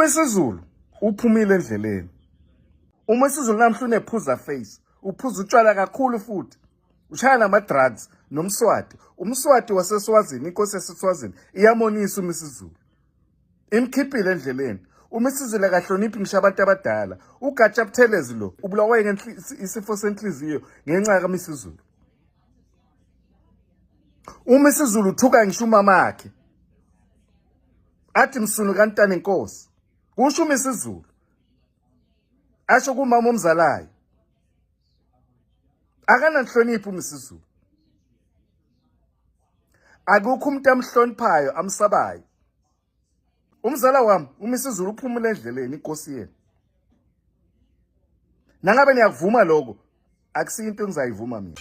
UMisuzulu uphumile endleleni. UMisuzulu namhla unephuza face, uphuza utshwala kakhulu futhi. Ushaya nama-drugs noMswati. UMswati waseSwazini, inkosi yaseSwazini iyamonisa uMisuzulu. Imkhiphile endleleni. UMisuzulu akahloniphi ngisho abantu abadala. UGatsha Buthelezi lo ubulawa isifo senhliziyo ngenxa kaMisuzulu. UMisuzulu uthuka ngisho umamakhe. Athi msunu kantana inkosi. Kusho uMisuzulu. Asho kumama omzalayo. Akananhlonipho uMisuzulu. Akukho umuntu amhloniphayo amsabayo. Umzala wami uMisuzulu uphumule endleleni inkosi yenu. Nangabe niyakuvuma lokho akusiyo into engizayivuma mina.